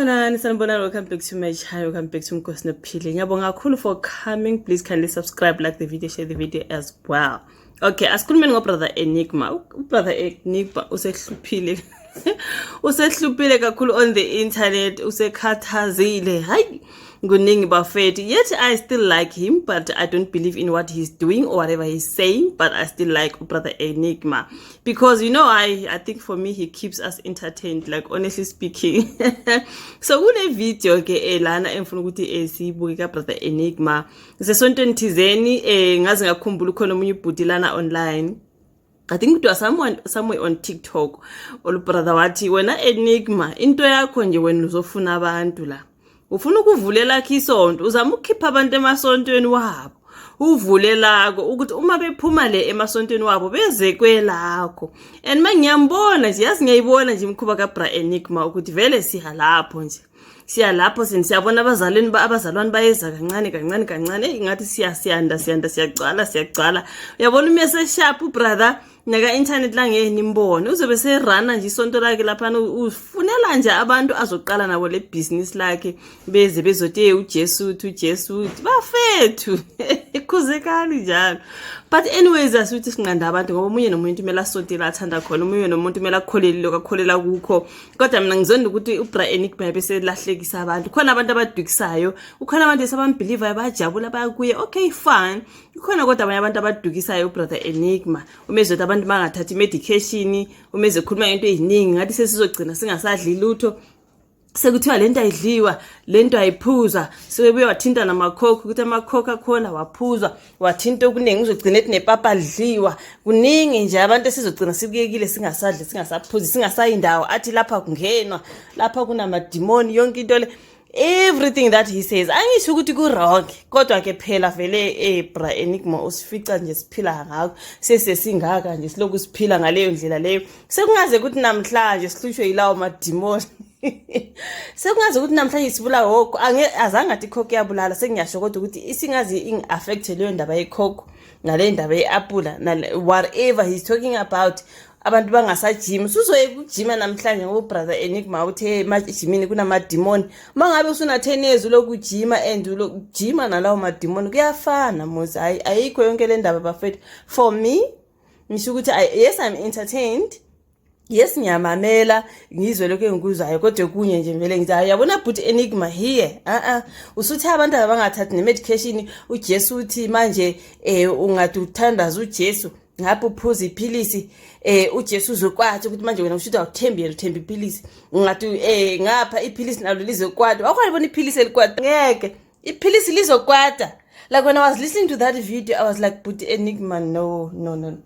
Sanibonani, sanibonani. Welcome back to my channel. Welcome back to Mkhosi Nophile. Ngiyabonga kakhulu for coming. Please kindly subscribe, like the video, share the video as well. Okay, asikhulumeni ngoBrother Enigma. UBrother Enigma usehluphile. Usehluphile kakhulu on the internet, usekhathazile. Hayi, kuningi bafethu. Yet I still like him, but I don't believe in what he's doing or whatever he's saying, but I still like Brother Enigma because I think for me he keeps us entertained, like, honestly speaking. So kune video ke lana engifuna ukuthi siyibuke ka Brother Enigma. Sesontweni thizeni, ngaze ngakhumbula khona omunye ubhuti lana online. I think it was someone somewhere on TikTok. Olu brother wathi, "Wena Enigma, into yakho nje wena uzofuna abantu la. Ufuna ukuvulela lakho isonto, uzama ukukhipha abantu emasontweni wabo. Uvule lako ukuthi uma bephuma le emasontweni wabo beze kwelakho." And mangiyambona nje, yazi ngiyayibona nje imikhuba kaBra Enigma ukuthi vele siya lapho nje. Siya lapho sini siyabona abazalweni abazalwane bayeza kancane kancane kancane, ngathi siya siyanda siyanda, siyagcwala siyagcwala. Uyabona uma esesharp brother naka internet la, ngeke nimbone, uzobe serana nje isonto lakhe laphana, ufunela nje abantu azoqala nabo le business lakhe, beze bezothi, "Hey, uJesu uthi, uJesu uthi." Bafethu, ikhuzekani njalo. But anyways, asithi sinqanda abantu ngoba omunye nomuntu kumele asontele athanda khona, omunye nomuntu kumele akukholele lokho akukholela kukho. Kodwa mina ngizonda ukuthi uBra Enigma bese lahlekisa abantu. Khona abantu abadukisayo, kukhona abantu esabambelievayo, bayajabula, bayakuye, okay, fine. Kukhona kodwa abanye abantu abadukisayo. UBrother Enigma umezwe ukuthi abantu bangathathi medication, umeze ekhuluma ngento eziningi, ngathi sesizogcina singasadli lutho, sekuthiwa lento ayidliwa, lento ayiphuzwa. Sebebuye wathinta namakhokho, ukuthi amakhokho akhona waphuzwa, wathinta okuningi, uzogcina ethi nepapa lidliwa. Kuningi nje abantu esizogcina sikuyekile, singasadli, singasaphuzi, singasayi ndawo, athi lapha kungenwa, lapha kunamadimoni, yonke into le, everything that he says. Angisho ukuthi ku-wrong, kodwa ke phela vele Bra Enigma usifica nje siphila ngakho, sesesingaka nje, silokhu siphila ngaleyo ndlela leyo. Sekungaze ukuthi namhlanje sihlushwe yilawo madimoni, sekungaze ukuthi namhlanje sibulawe wokho. Azange athi ikhokho iyabulala, sengiyasho, kodwa ukuthi isingaze ingi-affecte leyo ndaba yekhokho nale ndaba ye-apula, whatever he's talking about. Abantu bangasajimi, suzoye kujima namhlanje ngoba uBrother Enigma uthe emajimini kunamadimoni. Uma ngabe usuna 10 years ulokhu ujima and ulokujima nalawo madimoni, kuyafana mos. Hayi, ayikho yonke le ndaba bafethu. For me ngisho ukuthi yes, I'm entertained, yes, ngiyamamela, ngizwe lokho engikuzwayo, kodwa kunye nje vele ngithi, hayi, yabona but Enigma here, a usuthi abantu abangathathi ne-medication, uJesu uthi manje ungathi uthandaza uJesu ngapha uphuza iphilisi, uJesu uzokwatha ukuthi manje wena ushuthi awuthembi yena, uthemba iphilisi. Ungathi ngapha iphilisi nalo lizokwata, wakhona iphilisi elikwata, ngeke iphilisi lizokwata. Like, when I was listening to that video, I was like, "But Enigma, no, no, no."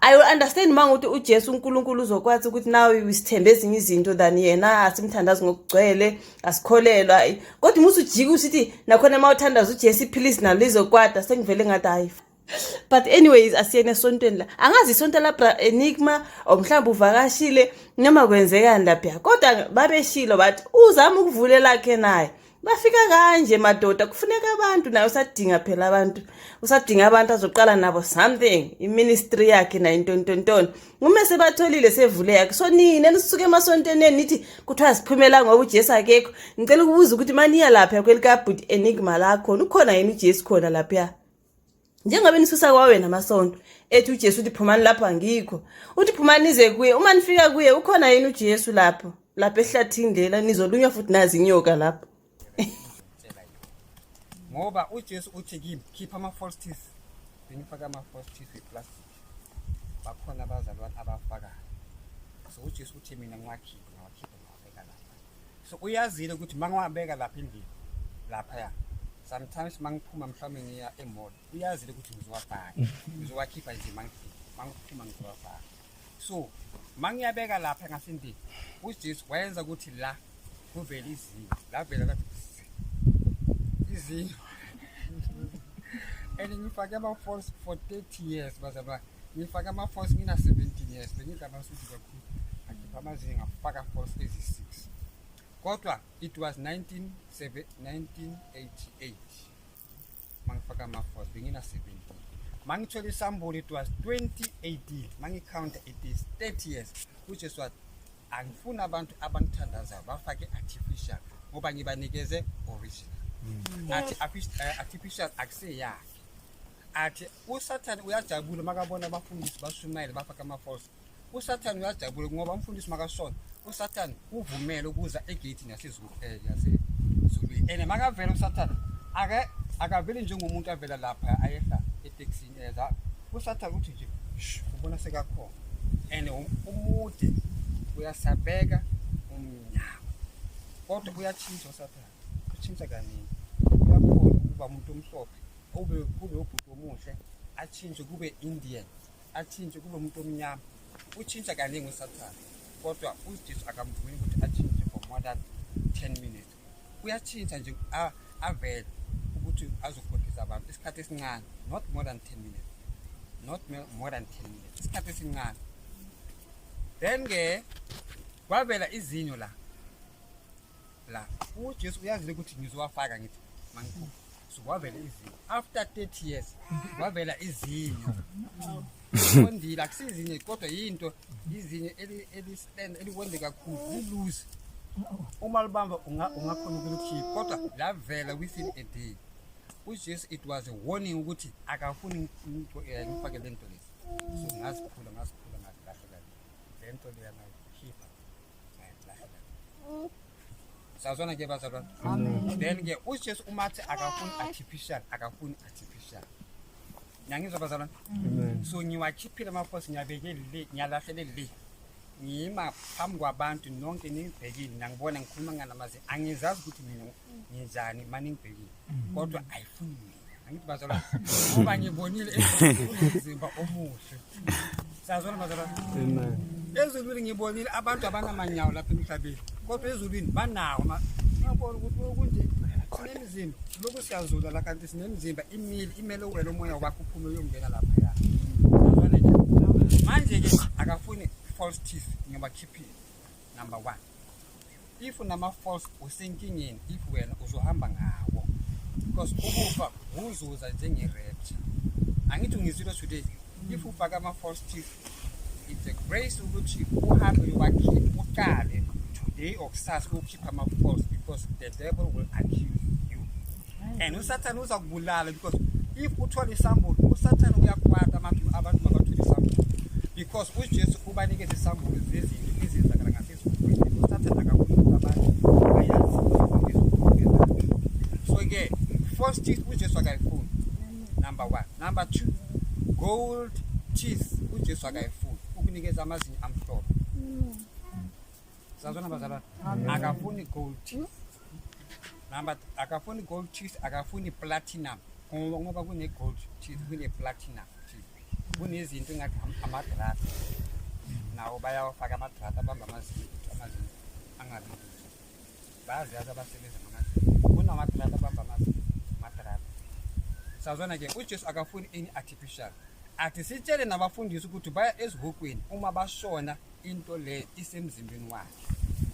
I will understand uma ngukuthi uJesu, uNkulunkulu uzokwazi ukuthi nawe sithembe ezinye izinto than yena, asimthandazi ngokugcwele, asikholelwa. Kodwa uma usujika usithi nakhona uma uthandaza uJesu iphilisi nalo lizokwata, sengivele ngathi hayi. But anyways, asiyene esontweni la. Angazi isonto la Enigma or mhlawumbe uvakashile noma kwenzekani lapha, kodwa babeshilo bathi uzama ukuvulela lakhe naye. Bafika kanje madoda, kufuneka abantu, naye usadinga phela abantu, usadinga abantu azoqala nabo something, iministry yakhe nayo, intontontoni. Uma sebatholile, sevule yakhe. So nina nisuke emasontweni nithi kuthiwa siphumela ngoba uJesu akekho, ngicela ukubuza ukuthi maniya lapha kwelikabhuti Enigma la khona, ukhona yini uJesu khona lapha? Njengoba nisusa kwawena amasonto ethi uJesu uthi phumani lapho, angikho, uthi phumani nize kuye, uma nifika kuye ukhona yini uJesu lapho, lapha ehlathini lela nizolunywa futhi nazi inyoka lapho? Ngoba uJesu uthi kimi, "Khipha ama-false teeth." Bengifake ama-false teeth we-plastic, bakhona abazalwane abafakayo. So uJesu uthi mina ngiwakhiphe, ngawakhipha, ngawabeka lapha. So uyazile ukuthi uma ngiwabeka lapha endlini laphaya, sometimes uma ngiphuma mhlawumbe ngiya e-mall, uyazile ukuthi ngizowafaka, ngizowakhipha nje uma ngifika, uma ngiphuma ngizowafaka. So uma ngiyabeka lapha ngasendlini, uJesu wayenza ukuthi la kuvele izinyo, lavela lathi izinyo. And ngifake ama-false for 30 years bazalwane, ngifake ama-false ngina-17 years. Bengidla amaswidi kakhulu, ngakhipha amazinyo, ngafaka false ezi-6. Kodwa it was 19, 1988 mangifaka ama-false, bengina-17. Mangithola isambulo, it was 2018. Mangicounta, it is 30 years. Ujesu wathi angifuni abantu abangithandazayo bafake artificial. Ngoba ngibanikeze original. Athi artificial akuseyakhe. Athi uSathane uyajabula makabona abafundisi bashumayela bafaka ama-false. USathane uyajabula ngoba umfundisi makashona, uSathane uvumele ukuza egeyithini yasezulwini. And makavela uSathane ake akaveli njengomuntu avela lapha ayehla etekisini eza. USathane uthi nje ubona sekakhona. And umude uyasabeka umnyama. Kodwa uyatshintsha uSathane. Utshintsha kaningi. Uyakhona ukuba umuntu omhlophe, ube kube ubhuti omuhle, atshintshe kube Indian, atshintshe kube umuntu omnyama. Utshintsha kaningi uSathane. Kodwa uJesu akamvumi ukuthi atshintshe for more than 10 minutes. Uyatshintsha nje avele ukuthi azokhohlisa abantu isikhathi esincane, not more than 10 minutes. Not more than 10 minutes. Isikhathi esincane. Then ke kwavela izinyo la. La uJesu uyazile ukuthi ngizowafaka ngithi mangikhupha. So kwavela izinyo. After 30 years kwavela izinyo. Qondile akusizinyo kodwa yinto izinyo eli-stand eliwonde kakhulu li-loose. Uma libamba ungakhona ukulikhipha kodwa lavela within a day. uJesu it was a warning ukuthi akafuni ngifake lento lezi. So ngaziphula ngazilahlela lento leya ngayikhipha ngayilahlela. Sazwana ke bazalwane. Then ke uJesu umathi akafuni artificial, akafuni artificial. Ngiyangizwa bazalwane? So ngiwakhiphile ama-false ngiyabekele le, ngiyalahlele le. Ngima phambi kwabantu nonke ningibhekile, niyangibona ngikhuluma ngalamazinyo. Angizazi ukuthi mina nginjani maningibhekile. Kodwa ayifuni mina. Angithi bazalwane ngoba ngibonile umzimba omuhle. Sazwana bazalwane? Amen. Ezulwini ngibonile abantu abanamanyawo lapha emhlabeni. Kodwa ezulwini banawo. Ngiyabona ukuthi kunje sinemizimba. Lokhu siyazula la kanti sinemizimba imile, imele uwele umoya wakho uphume uyongena laphaya. Sazwana nje. Manje ke akafuni false teeth ngiyabakhiphile. Number 1. If unama false usenkingeni, if wena uzohamba ngawo. Because ukufa uzuza njenge-rapture. Angithi ungizwile today. If ufaka ama-false teeth, it's a grace ukuthi uhambe uyowakhipha uqale today or kusasa ukhipha ama-false because the devil will accuse you. And uSathane uzakubulala because if uthola isambulo, uSathane uyakwata abantu mabathola isambulo. Because uJesu ubanikeza isambulo zezinto ezenzakala ngasezulwini. uSathane akafuni ukuthi abantu bayazi. So ke false teeth uJesu akayifuni. Number 1. Number 2, gold teeth uJesu akayifuni. Ukunikeza amazinyo amhlophe. Sazona bazalwane? Akafuni gold teeth. Number akafuni gold teeth, akafuni platinum. Ngoba kune gold teeth, kune platinum teeth. Kunezinto engathi amadrata. Nawo bayawafaka amadrata abamba amazinyo ukuthi amazinyo angabi lutho. Bayazi abasebenza ngamazinyo. Kunamadrata abamba amazinyo, amadrata. Sazona ke uJesu akafuni any artificial. Athi sitshele nabafundisi ukuthi baya ezihokweni uma bashona into le isemzimbeni wakhe.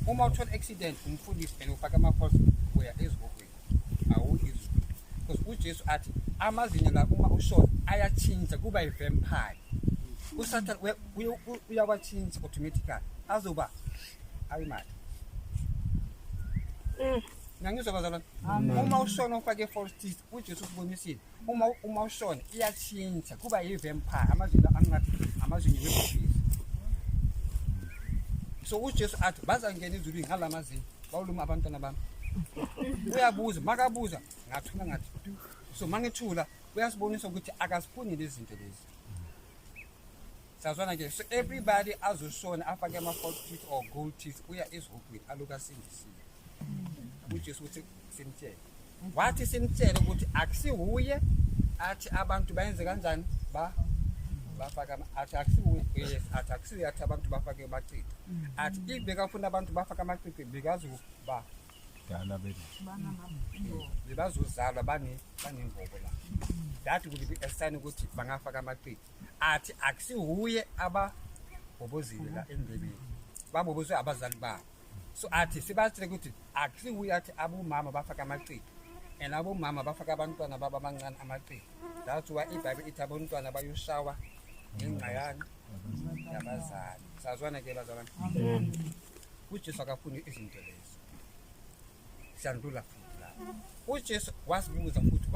Uma uthola accident umfundisi and ufaka ama-false uya ezihokweni. Awuyizwe. Because uJesu athi amazinyo la uma ushona ayatshintsha kuba i-vampire. uSathane uyawatshintsha automatically. Azoba ayimali. Ngiyangizwa bazalwane? Uma ushona ufake false teeth, uJesu usibonisile. Uma ushona iyatshintsha kuba i-vampire, amazinyo angathi amazinyo webhubhisi. So uJesu athi bazangena ezulwini ngalamazinyo, bawuluma abantwana bami. Uyabuza, makabuza ngathula ngathi tu. So mangithula uyasibonisa ukuthi akasifuni lezi zinto lezi. Sazwana ke, so everybody azoshona afake ama-false teeth or gold teeth uya ezihokweni aloku asindisiwe. uJesu uthi simtshele. Wathi simtshele ukuthi akusiwuye athi abantu bayenze kanjani bafaka athi akusiwuye, yes, athi akusiwuye athi abantu bafake amacici. Athi if bekafuna abantu bafake amacici bekazoba Dala bena. bebazozalwa banembobo la. That will be a sign ukuthi bangafaka amacici. Athi akusiwuye ababhobozile la endlebeni. Babhobozwe abazali babo. So athi sibatshele ukuthi akusiwuye athi abomama bafaka amacici. And abomama bafaka abantwana babo abancane amacici. That's why iBhayibheli ithi abantwana bayoshawa ngenxa yani yabazali. Sazwana ke bazalwane? uJesu akafuni izinto lezo. Siyandlula futhi lapho. UJesu wasibuza futhi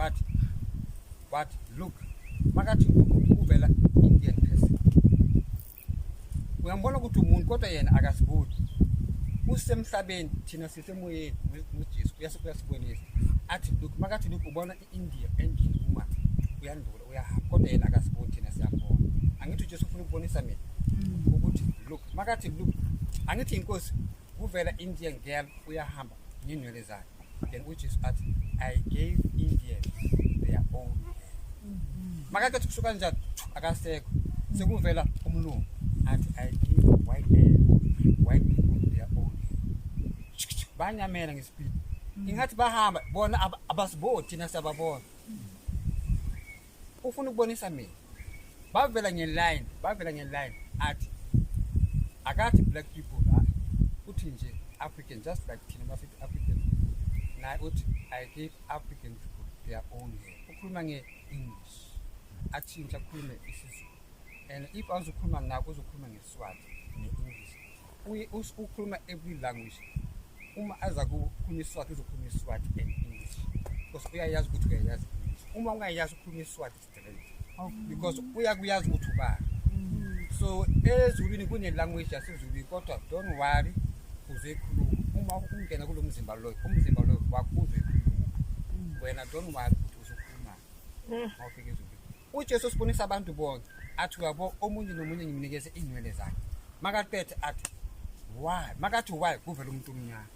wathi look, makathi look kuvela Indian person. Uyambona ukuthi umuntu, kodwa yena akasiboni, usemhlabeni, thina sisemoyeni nguJesu. Uyasibonisa, athi look. Makathi look, ubona i-India, Indian woman, uyandlula, uyahamba, kodwa yena akasiboni, thina siyambona. Angithi uJesu ufuna ukubonisa mina ukuthi look. Makathi look, angithi inkosi, kuvela Indian girl, uyahamba ngenwele zakhe. Then uJesu athi, "I gave Indians their own hair." Makakathi kusho kanjani, akasekho, sekuvela umlungu, athi, "I give white hair, white people their own hair." Banyamela ngespeed, ingathi bahamba bona, abasiboni, thina siyababona. Ufuna ukubonisa mina. Bavela ngeline, bavela ngeline, athi akathi black people la, uthi nje African, just like thina masithi African people. Naye uthi, "I gave African people their own hair." Ukhuluma nge-English, atshintshe akhulume isiZulu, and if azokhuluma nako uzokhuluma ngeSwati ne-English. Ukhuluma every language. Uma aza kukhuluma iSwati, uzokhuluma iSwati and English, because uyayazi ukuthi uyayazi English. Uma ungayazi, ukhuluma iSwati straight, because uyakuyazi ukuthi ubani. So ezulwini kune-language yasezulwini, kodwa don't worry, uzoyikhuluma uma ungena kulo mzimba loyo. Umzimba loyo wakho uzoyikhuluma wena. Don't worry ukuthi uzokhuluma uma ufika ezulwini. UJesu usibonisa abantu bonke, athi uyabo, omunye nomunye ngimnikeze iy'nwele zakhe. Makaqede athi why. Makathi why, kuvela umuntu omnyama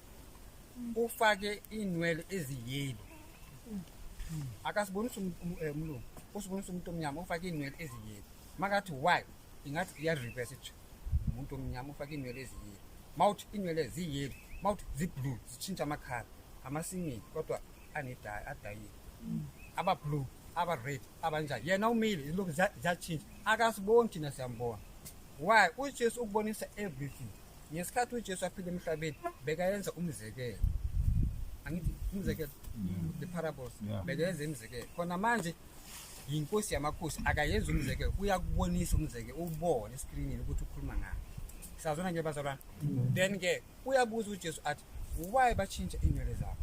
ufake iy'nwele eziyelo. Akasibonisi umlungu, usibonisa umuntu omnyama ufake iy'nwele eziyelo. Makathi why, ingathi iya-reverse nje, umuntu omnyama ufake iy'nwele eziyelo. Mawuthi iy'nwele ziyelo, mawuthi zi-blue, zitshintsha amakhala, amasimile kodwa anedye, adayile, aba-blue, aba-red, abanjani. Yena umile, ilokhu ziyatshintsha, akasiboni, thina siyambona. Why? UJesu ukubonisa everything. Ngesikhathi uJesu aphila emhlabeni, bekayenza umzekelo. Angithi umzekelo, the parables? Yeah. Bekayenza imizekelo. Khona manje yinkosi yamakhosi, akayenzi umzekelo, uyakubonisa umzekelo, ubone eskrinini ukuthi ukhuluma ngani. Sazona nje, bazalwane. Then ke uyabuza uJesu athi, why batshintsha iy'nwele zabo?